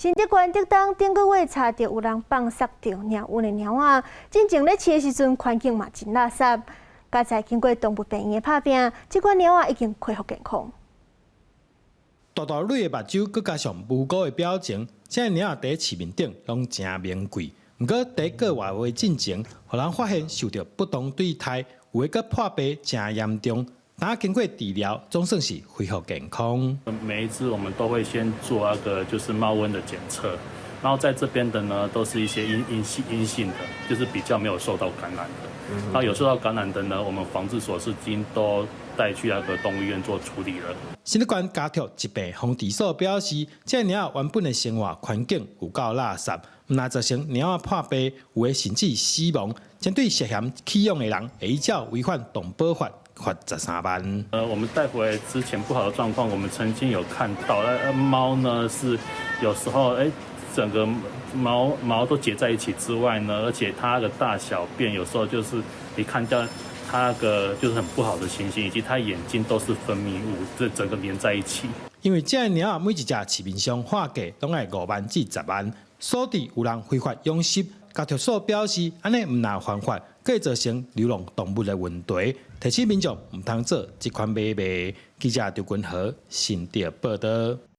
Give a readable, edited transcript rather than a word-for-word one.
新竹縣竹東頂個月查著有人放殺著貓瘟的貓仔，進前咧飼的時陣環境嘛真垃圾。佳哉經過動物病院的拍拚，這款貓仔已經恢復健康。大大蕊的目睭，閣加上無辜的表情，這个貓仔佇市面頂攏誠名貴。毋過佇個月月進前，予人發現受著不當對待，有的閣破病誠嚴重。但經過治療，總算是恢復健康。每一隻我們都會先做那個就是貓瘟的檢測，然後在這邊的呢，都是一些陰性的，就是比較沒有受到感染的。然後有受到感染的呢，我們防治所是已經都帶去那個動物醫院做處理了。新竹縣家畜疾病防治所表示，這个貓仔原本的生活環境有夠垃圾，毋但造成貓仔破病，有的甚至死亡。針對涉嫌棄養的人，會依照違反動保法罰13萬。我們帶回來之前不好的狀況，我們曾經有看到，貓呢是有時候，整個毛毛都結在一起之外呢，而且它的大小便有時候就是你看到它那個就是很不好的情形，以及它眼睛都是分泌物，這整個連在一起。因為這个貓仔每一隻市面上喊價攏愛5萬至10萬，鎖定有人非法養殖。家畜所表示，按呢毋但犯法，閣會造成流浪動物的問題，提醒民眾毋通做這款買賣。記者張君和新竹報導。